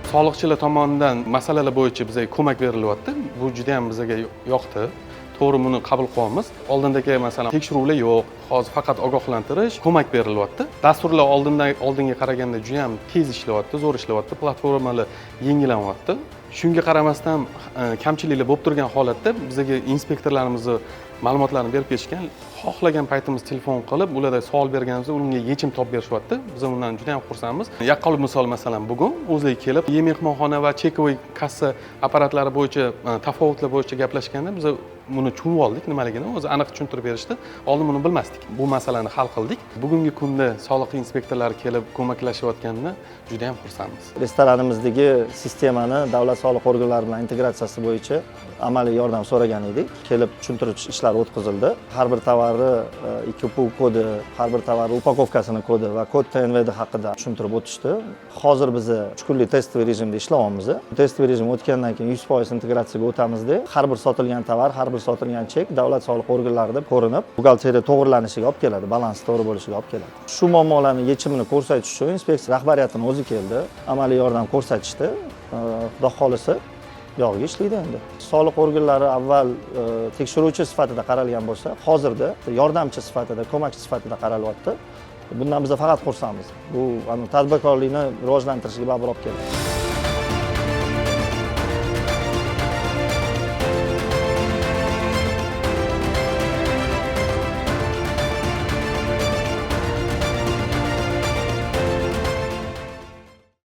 Soliqchilar tomonidan masalalar bo'yicha bizga ko'mak berilyapti. Bu juda ham bizga yoqdi. To'g'ri, buni qabul qilyapmiz. Oldindagi, masalan, tekshiruvlar yo'q. Hozir faqat ogohlantirish, ko'mak berilyapti. Dasturlar oldinga qaraganda juda ham tez ishlayapti, zo'r ishlayapti, platformalar yengillanyapti. Shunga qaramasdan, kamchiliklar bo'lib turgan holatda bizga inspektorlarimizni ma'lumotlarni berib ketishgan. Xohlagan paytimiz telefon qilib, ularda savol berganimizda unga yechim topib berishyapti. Biz undan juda ham xursandmiz. Yaqqol misol, masalan, bugun o'zlari kelib, e-mehmonxona va чековый kassa apparatlari bo'yicha tafovutlar bo'yicha gaplashganda, biz buni tushunib oldik nimaligini, o'zi aniq tushuntirib berishdi. Oldin buni bilmasdik. Bu masalani hal qildik. Bugungi kunda soliq inspektorlari kelib ko'maklashayotganini juda ham xursandmiz. Restoranimizdagi sistemani davlat soliq organlari bilan integratsiyasi bo'yicha amaliy yordam so'ragan edik. Kelib tushuntirish ishlari o'tkazildi. Har bir tovarni ИКПУ kodi, har bir tovarni упаковка sini kodi va kod ТНВД haqida tushuntirib o'tishdi. Hozir biz 3 kunlik тестовый rejimda ishlayapmiz. Тестовый rejim o'tgandan keyin 100% integratsiyaga o'tamizda, har bir sotilgan tovar, har bir sotilgan chek davlat soliq organlarida ko'rinib, buxgalteriya to'g'rilanishiga olib keladi, balans to'g'ri bo'lishiga olib keladi. Shu muammolarni yechimini ko'rsatish uchun inspeksiya rahbariyatini o'zi keldi, amaliy yordam ko'rsatishdi. Xudo xohlasa, yog'iga ishlaydi endi. Soliq organlari avval tekshiruvchi sifatida qaralgan bo'lsa, hozirda yordamchi sifatida, ko'makchi sifatida qaralyapti. Bundan biz faqat xursandmiz. Bu tadbirkorlikni rivojlantirishga baribir olib keladi.